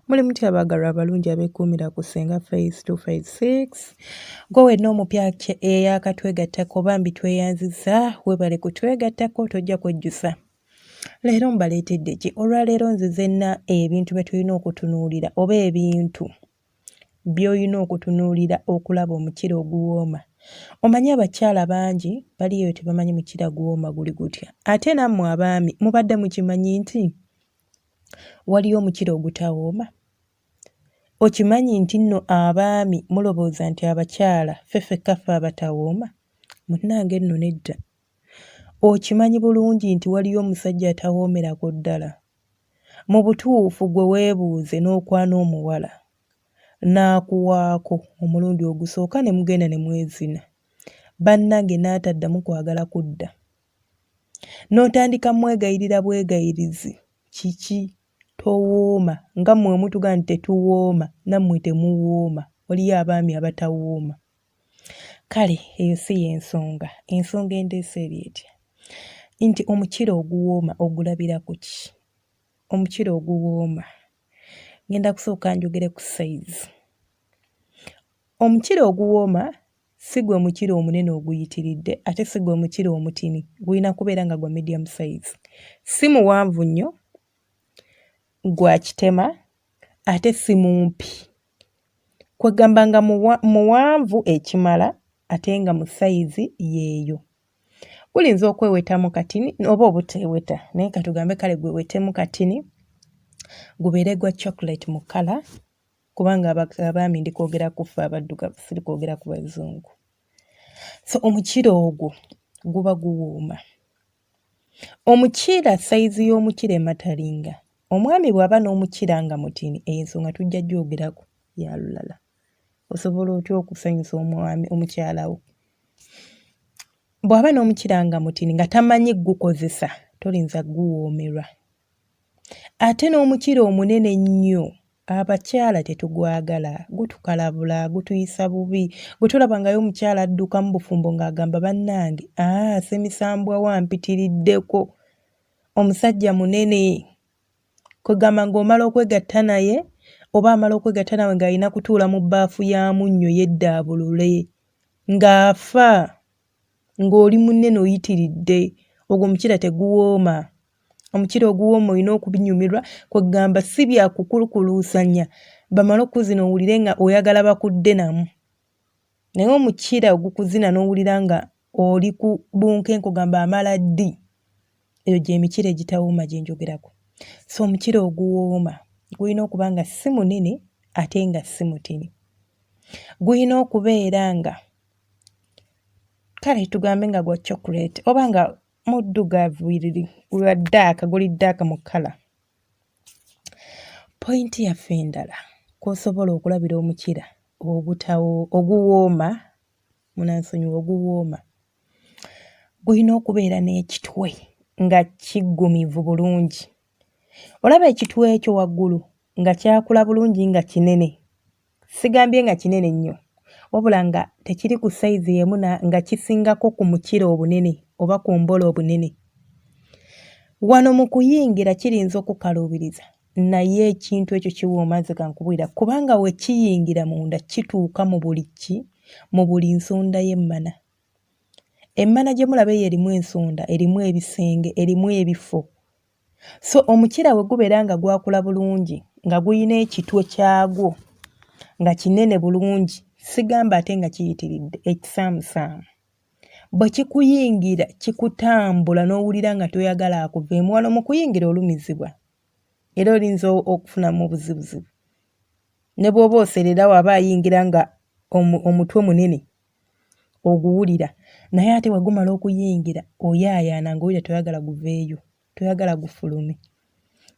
Muli mutya abaagalwa abalungi abeekuumira ku Ssenga Face 256? Gwe wenna omupya eyakatwegattako bambi tweyanzizza, weebale kutwegattako tojja kwejjusa. Leero mbaleetedde ki? Olwaleero nzize na ebintu bye tulina okutunuulira oba ebintu by'olina okutunuulira okulaba omukira oguwooma. Omanyi abakyala bangi bali eyo tebamanyi mukira guwooma guli gutya. Ate nammwe abaami mubadde mukimanyi nti waliyo omukira ogutawooma? Okimanyi nti nno abaami mulowooza nti abakyala ffe ffekka ffe abatawooma? Munnange nno nedda. Okimanyi bulungi nti waliyo omusajja atawoomerako ddala? Mu butuufu ggwe weebuuze n'okwana omuwala n'akuwaako omulundi ogusooka ne mugenda ne mwezina bannange n'ataddamu kwagala kudda. N'otandika mwegayirira bwegayirizi kiki towooma nga mmwe mutugamba nti tetuwooma nammwe temuwooma waliyo abaami abatawooma. Kale eyo si y'ensonga, ensonga endeese eri etya nti omukira oguwooma ogulabira ku ki? Omukira oguwooma ngenda kusooka njogere ku sayizi. Omukira oguwooma si gwe mukira omunene oguyitiridde ate si gwe mukira omutini, gulina kubeera nga gwa medium size. Si muwanvu nnyo, gwa kitema ate si mumpi. Kwegamba nga muwanvu ekimala ate nga mu sayizi y'eyo. Gulinza okwewetamu katini oba obuteeweta naye katugambe kale gwewetemu katini gubeere gwa chocolate mu kkala kubanga abaami ndi kwogera ku ffe abaddugavu siri kwogera ku bazungu. So omukira ogwo guba guwooma. Omukira sayizi y'omukira ematalinga. Omwami bw'aba n'omukira nga mutini eyo ensonga tujja gyogerako ya lulala. Osobola otya okusanyusa omwami omukyala wo? Bw'aba n'omukira nga mutini nga tamanyi gukozesa tolinza guwoomerwa. Ate n'omukira omunene ennyo abakyala tetugwagala, gutukalabula, gutuyisa bubi. Gwe tolabangayo omukyala adduka mu bufumbo ng'agamba bannange aa ssemisambwa wo ampitiriddeko, omusajja munene. Kwegamba ng'omala okwegatta naye oba amala okwegatta naawe ng'alina kutuula mu bbaafu ya munnyo yeddaabulule ng'afa. Ng'oli munene oyitiridde, ogwo omukira teguwooma. Omukira oguwooma olina okubinyumirwa kwegamba si bya kukulukuluusanya bamale okukuzina owulire nga oyagala bakudde namu. Naye omukira ogukuzina n'owulira nga oli ku bunkenke ogamba amala ddi, eyo gye mikira egitawooma gye njogerako. So omukira oguwooma gulina okuba nga si munene ate nga si mutini. Gulina okubeera nga kale tugambe nga gwa chocolate oba nga muddugavu wiriri gwa ddaaka guli ddaaka mu kkala. Poyinti yaffe endala kw'osobola okulabira omukira ogutawo oguwooma munansonyiwa oguwooma gulina okubeera n'ekitwe nga kiggumivu bulungi. Olaba ekitwe ekyo waggulu nga kyakula bulungi nga kinene Sigambye nga kinene nnyo wabula nga tekiri ku sayizi y'emu na nga kisingako ku mukira obunene oba ku mbolo obunene. Wano mu kuyingira kirinza okukaluubiriza naye ekintu ekyo kiwooma nze kankubuulira kubanga we kiyingira munda kituuka mu buli ki mu buli nsonda y'emmana. Emmana gye mulaba eyo erimu ensonda, erimu ebisenge, erimu ebifo. So omukira bwe gubeera nga gwakula bulungi nga gulina ekitwe kyagwo nga kinene bulungi, sigamba ate nga kiyitiridde, ekisaamusaamu, bwe kikuyingira kikutambula n'owulira nga toyagala akuveemu. Wano mu kuyingira olumizibwa era olinza okufunamu obuzibuzibu. Ne bw'oba oserera w'aba ayingira nga omutwe munene oguwulira naye ate bwe gumala okuyingira oyaayaana ng'owulira toyagala guveeyo, toyagala gufulume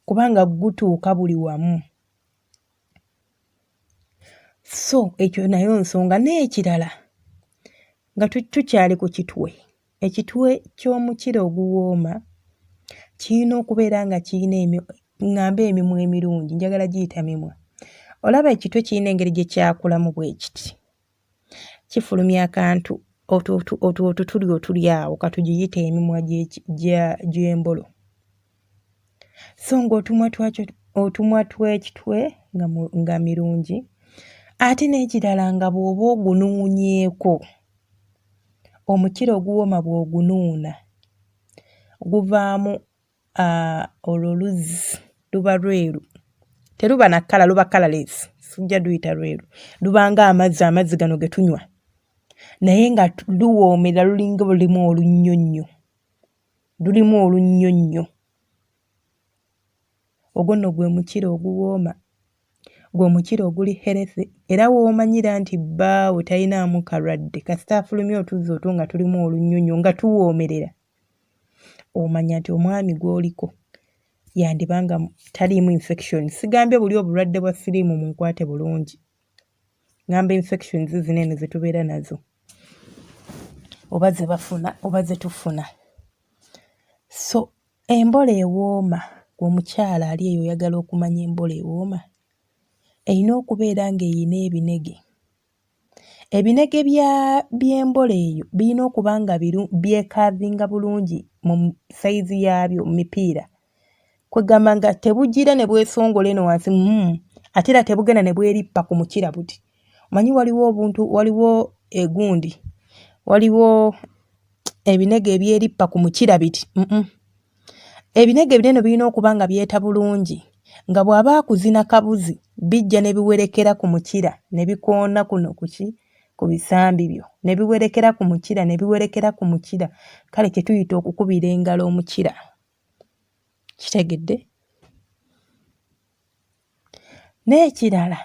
kubanga gutuuka buli wamu. So ekyo nayo nsonga. N'ekirala nga tukyali ku kitwe, ekitwe ky'omukira oguwooma kirina okubeera nga kirina ŋŋambe emimwa emirungi, njagala giyita mimwa. Olaba ekitwe kirina engeri gye kyakulamu bwe kiti. Kifulumya akantu otwo otutuli otuli awo katugiyite emimwa gy'embolo. So ng'otumwa twakyo otumwa tw'ekitwe nga mirungi. Ate n'ekirala nga bw'oba ogunuunyeeko, omukira oguwooma bw'ogunuuna guvaamu olwo oluzzi luba lweru, teruba na kkala, luba colourless, sijja luyita lweru, luba ng'amazzi, amazzi gano ge tunywa naye nga luwoomera, lulinga lulimu olunnyonnyo, lulimu olunnyonnyo. Ogwo nno gwe mukira oguwooma, gwe mukira oguli healthy era w'omanyira nti bbaawo talinaamu kalwadde kasita afulumya otuzzi otwo nga tulimu olunnyonnyo nga tuwoomerera, omanya nti omwami gw'oliko yandiba nga taliimu infection. Sigambye buli obulwadde bwa siriimu munkwate bulungi, ŋŋamba infections zino eno ze tubeera nazo oba ze bafuna oba ze tufuna. So embolo ewooma, ggwe omukyala ali eyo oyagala okumanya embolo ewooma, erina okubeera ng'erina ebinege. Ebinege by'embolo eyo birina okuba nga byekaavinga bulungi mu sayizi yaabyo mu mipiira. Kwegamba nga tebugira ne bwesongola eno wansi ate era tebugenda ne bwerippa ku mukira buti. Omanyi waliwo obuntu, waliwo egundi, waliwo ebinege ebyerippa ku mukira biti. Ebinege bino eno birina okuba nga byeta bulungi nga bw'aba akuzina kabuzi bijja ne biwerekera ku mukira ne bikoona kuno ku ki, ku bisambi byo ne biwerekera ku mukira ne biwerekera ku mukira, kale kye tuyita okukubira engalo omukira. Kitegedde? N'ekirala,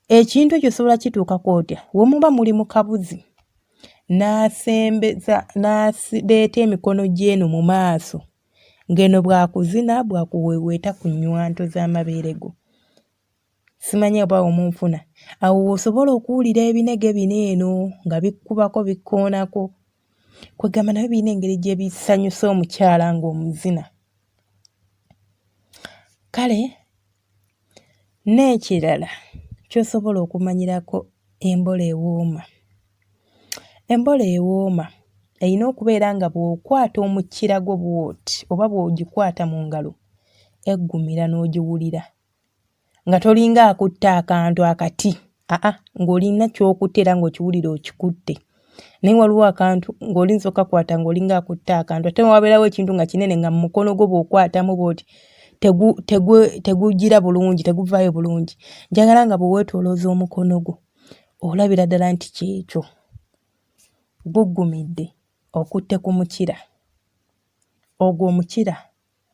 ekintu ekyo osobola kituukako otya? We muba muli mu kabuzi n'asembeza n'aleeta emikono gye eno mu maaso ng'eno bw'akuzina bw'akuweeweeta ku nnywanto z'amabeere go. Simanyi oba omunfuna. Awo w'osobola okuwulira ebinege bino eno nga bikkubako bikkoonako. Kwegamba nabyo birina engeri gye bisanyusa omukyala ng'omuzina. Kale n'ekirala ky'osobola okumanyirako embolo ewooma, embolo ewooma erina okubeera nga bw'okwata omukira gwo bw'oti oba bw'ogikwata mu ngalo eggumira n'ogiwulira nga tolinga akutte akantu akati aa ng'olina ky'okutte era ng'okiwulira okikutte. Naye waliwo akantu ng'oyinza okkakwata ng'olinga akutte akantu ate wabeerawo ekintu nga kinene nga mu mukono gwo bw'okwatamu bw'oti tegugira bulungi, teguvaayo bulungi. Njagala nga bwe weetoolooza omukono gwo olabira ddala nti kyekyo, guggumidde okutte ku mukira. Ogwo omukira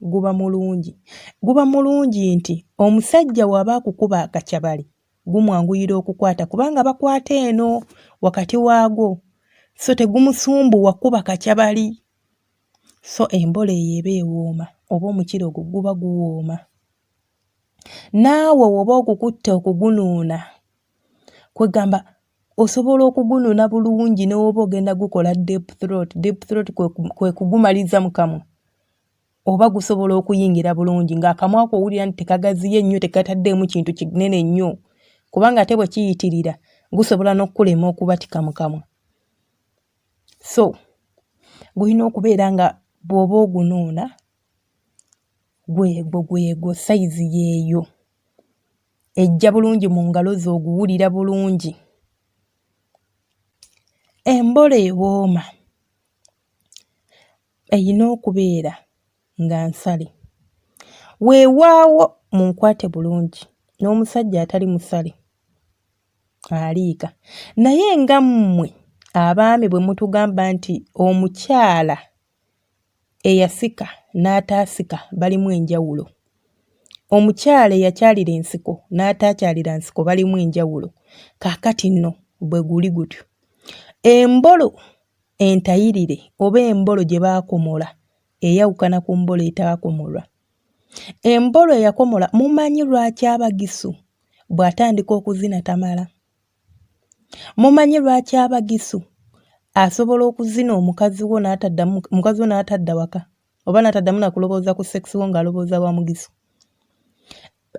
guba mulungi. Guba mulungi nti omusajja bw'aba akukuba akacabali gumwanguyira okukwata kubanga bakwata eno wakati waagwo so tegumusumbuwa kukuba kacabali. So embolo eyo eba ewooma oba omukira ogwo guba guwooma. Naawe bw'oba ogukutte okugunuuna kwegamba osobola okugunuuna bulungi ne bw'oba ogenda gukola deep throat. Deep throat kwe kugumaliza mu kamwa oba gusobola okuyingira bulungi ng'akamwa ko owulira nti tekagaziye nnyo, tekataddeemu kintu kinene nnyo kubanga ate bwe kiyitirira gusobola n'okukulema okubatika mu kamwa. So gulina okubeera nga bw'oba ogunuuna gwegwo gwegwo sayizi y'eyo ejja bulungi mu ngalo zo oguwulira bulungi. Embolo ewooma erina okubeera nga nsale. Weewaawo munkwate bulungi n'omusajja atali musale aliika naye nga mmwe abaami bwe mutugamba nti omukyala eyasika n'ataasika balimu enjawulo, omukyala eyakyalira ensiko n'ataakyalira nsiko balimu enjawulo, kaakati nno bwe guli gutyo. Embolo entayirire oba embolo gye baakomola eyawukana ku mbolo etaakomolwa. Embolo eyakomola mumanyi lwaki Abagisu bw'atandika okuzina tamala? Mumanyi lwaki Abagisu asobola okuzina omukazi wo n'ataddamu mukazi wo n'atadda waka oba n'ataddamu na kulowooza ku sex wo ng'alowooza wa Mugisu?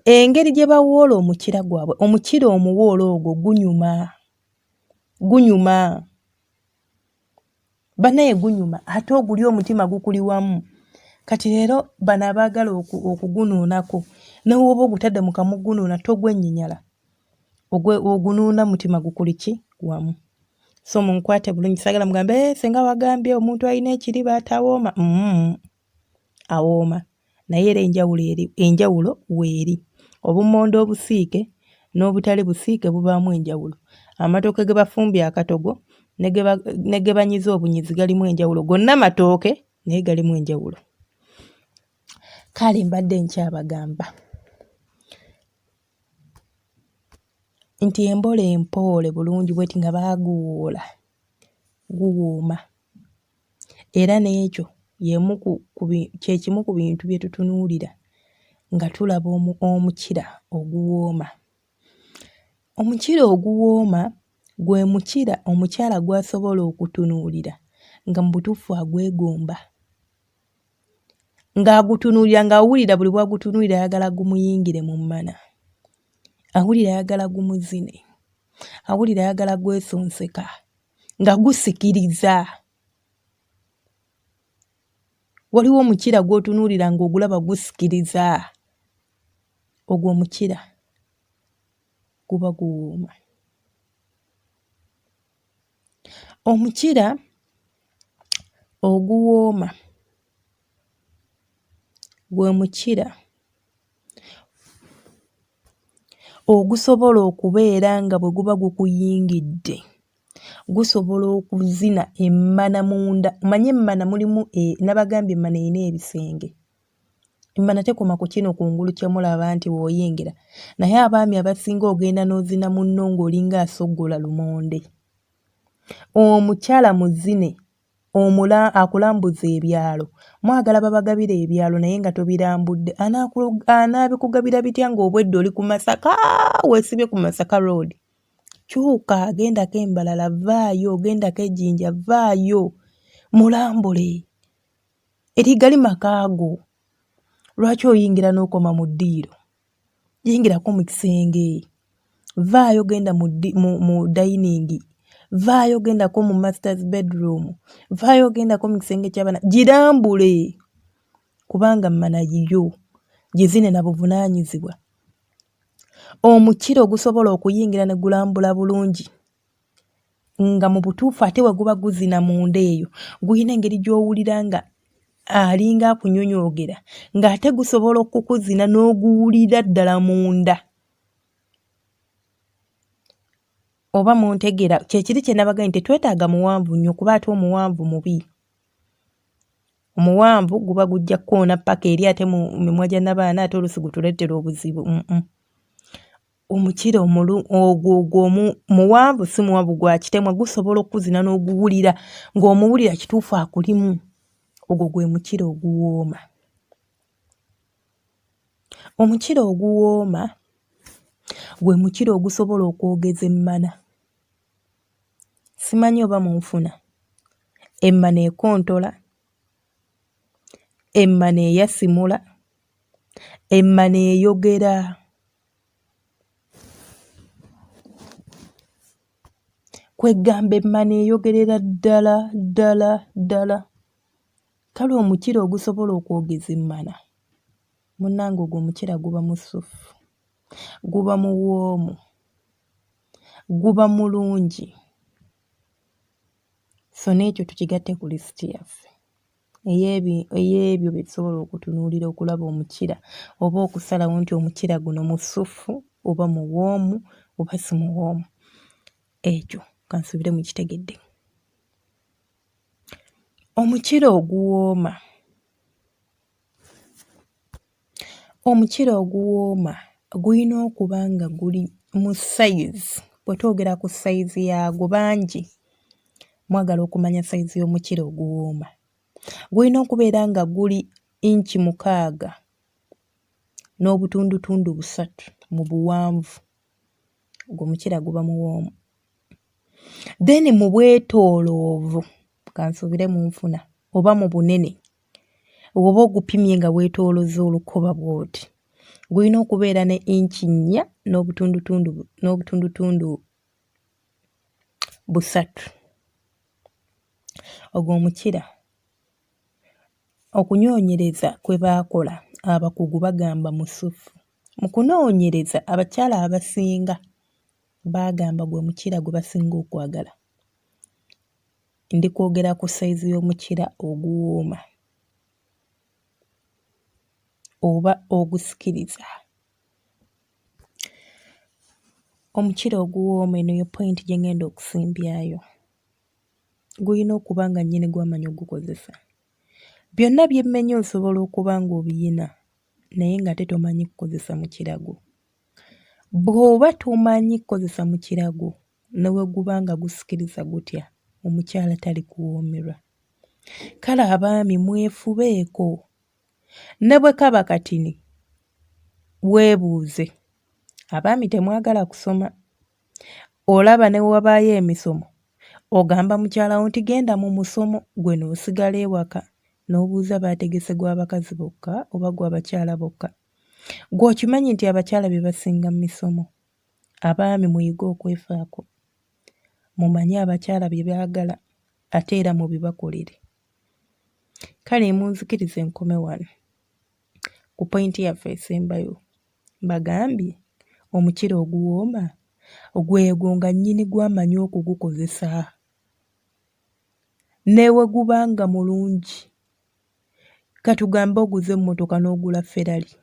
Engeri gye bawoola omukira gwabwe, omukira omuwoole ogwo gunyuma, gunyuma. Banaye gunyuma ate oguli omutima gukuli wamu. Kati leero bano abaagala okugunuunako ne bw'oba ogutadde mu kamugunuuna togwennyinyala, ogunuuna mutima gukuli ki wamu. So munkwate bulungi, saagala mugambe eh, senga wagambye omuntu alina ekiriba atawooma. Awooma naye era enjawulo eri, enjawulo weeri. Obummonde obusiike n'obutali busiike bubaamu enjawulo. Amatooke ge bafumbye akatogo ne ge banyize obunyizi galimu enjawulo. Gonna matooke naye galimu enjawulo. Kale mbadde nkyabagamba nti embola empoole bulungi bweti nga baaguwoola guwooma era n'ekyo y'emu ku kye kimu ku bintu bye tutunuulira nga tulaba omukira oguwooma. Omukira oguwooma gwe mukira omukyala gw'asobola okutunuulira nga mu butuufu agwegomba. Ng'agutunuulira ng'awulira buli bw'agutunuulira ayagala gumuyingire mu mmana. Awulira ayagala gumuzine. Awulira ayagala gwesonseka nga gusikiriza. Waliwo omukira gw'otunuulira ng'ogulaba gusikiriza. Ogwo omukira guba guwooma. Omukira oguwooma gwe mukira ogusobola okubeera nga bwe guba gukuyingidde gusobola okuzina emmana munda. Omanyi emmana mulimu nabagambye emmana erina ebisenge. Emmana tekoma ku kino kungulu kye mulaba nti w'oyingira naye abaami abasinga ogenda n'ozina munno ng'olinga asoggola lumonde. Omukyala muzine omula akulambuza ebyalo. Mwagala babagabire ebyalo naye nga tobirambudde. Anaabikugabira bitya ng'obwedda oli ku Masaka weesibye ku Masaka Road. Kyuka gendako e Mbarara vaayo, gendako e Jinja vaayo mulambule. Eri gali maka go. Lwaki oyingira n'okoma mu ddiiro? Yingirako mu kisenge. Vaayo genda mu, mu, mu dayiningi. Vaayo gendako mu masters bedroom. Vaayo gendako mu kisenge ky'abaana. Girambule kubanga mmana yiyo. Gizine na buvunaanyizibwa. Omukira ogusobola okuyingira ne gulambula bulungi nga mu butuufu ate bwe guba guzina munda eyo gulina engeri gy'owulira nga alinga akunyonyoogera ng'ate gusobola okukuzina n'oguwulira ddala munda. Oba muntegeera kye kiri kye nabagambye nti tetwetaaga muwanvu nnyo kuba ate omuwanvu mubi. Omuwanvu guba gujja kukoona ppaka eri ate mu mimwa gya nnabaana ate oluusi gutuleetera obuzibu. Omukira omulu ogwo ogwo omu muwanvu si muwanvu gwa kitemwa gusobola okukuzina n'oguwulira ng'omuwulira kituufu akulimu. Ogwo gwe mukira oguwooma. Omukira oguwooma gwe mukira ogusobola okwogeza emmana. Simanyi oba munfuna. Emmana ekontola, emmana eyasimula, emmana eyogera. Kweggamba emmana eyogerera ddala ddala ddala. Kale omukira ogusobola okwogeza emmana munnange ogwo omukira guba musufu, guba muwoomu, guba mulungi. So n'ekyo tukigatte ku lisiti yaffe ey'ebyo bye tusobola okutunuulira okulaba omukira oba okusalawo nti omukira guno musufu oba muwoomu oba si muwoomu. Ekyo kansuubire mukitegedde. Omukira oguwooma. Omukira oguwooma gulina okuba nga guli mu sayizi, bwe twogera ku sayizi yaagwo bangi mwagala okumanya sayizi y'omukira oguwooma. Gulina okubeera nga guli inchi 6 n'obutundutundu 3 mu buwanvu. Ogwo omukira guba muwoomu. Then mu bwetooloovu, kansuubire munfuna, oba mu bunene, bw'oba ogupimye nga weetoolozza olukoba bw'oti, gulina okubeera ne inchi 4 n'obutundutundu n'obutundutundu 3. Ogwo omukira Okunoonyereza kwe baakola abakugu bagamba musufu. Mu kunoonyereza abakyala abasinga baagamba gwe mukira gwe basinga okwagala. Ndi kwogera ku sayizi y'omukira oguwooma oba ogusikiriza. Omukira oguwooma eno ye poyinti gye ŋŋenda okusimbyayo. Gulina okuba nga nnyini gwo amanyi oggukozesa. Byonna bye mmenye osobola okuba ng'obiyina naye ng'ate tomanyi kukozesa mukira gwo. Bw'oba tomanyi kukozesa mukira gwo ne bwe guba nga gusikiriza gutya omukyala talikuwoomerwa. Kale abaami mwefubeeko ne bwe kaba katini weebuuze. Abaami temwagala kusoma. Olaba ne bwe wabaayo emisomo ogamba mukyala wo nti genda mu musomo ggwe n'osigala ewaka n'obuuza baategese gwa bakazi bokka oba gwa bakyala bokka. Ggwe okimanyi nti abakyala be basinga mu misomo? Abaami muyige okwefaako, mumanye abakyala bye baagala ate era mubibakolere. Kale munzikirize nkome wano ku poyinti yaffe esembayo. Mbagambye omukira oguwooma gwegwo nga nnyini gwo amanyi okugukozesa. Ne bwe guba nga mulungi, katugambe oguze emmotoka n'ogula Ferrari,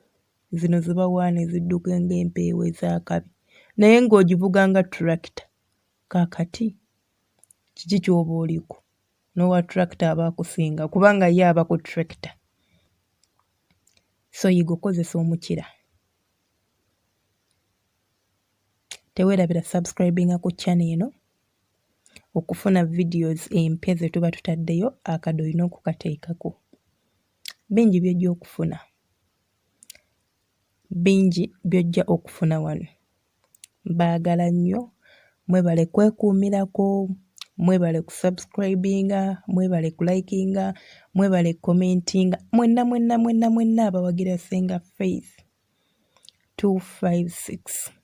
zino ze bawaana ezidduka ng'empeewo ez'akabi naye ng'ogivuga nga tractor. Kaakati kiki ky'oba oliko? N'owa tractor aba akusinga kubanga ye aba ku tractor. So yiga okukozesa omukira. Teweerabira subscribinga ku channel eno okufuna videos empya ze tuba tutaddeyo akade olina okukateekako. Bingi by'ojja okufuna. Bingi by'ojja okufuna wano. Mbaagala nnyo, mwebale kwekuumirako, mwebale kusubscribinga, mwebale kulikinga, mwebale kukomentinga, mwenna mwenna mwenna mwenna abawagira Ssenga Faith 256.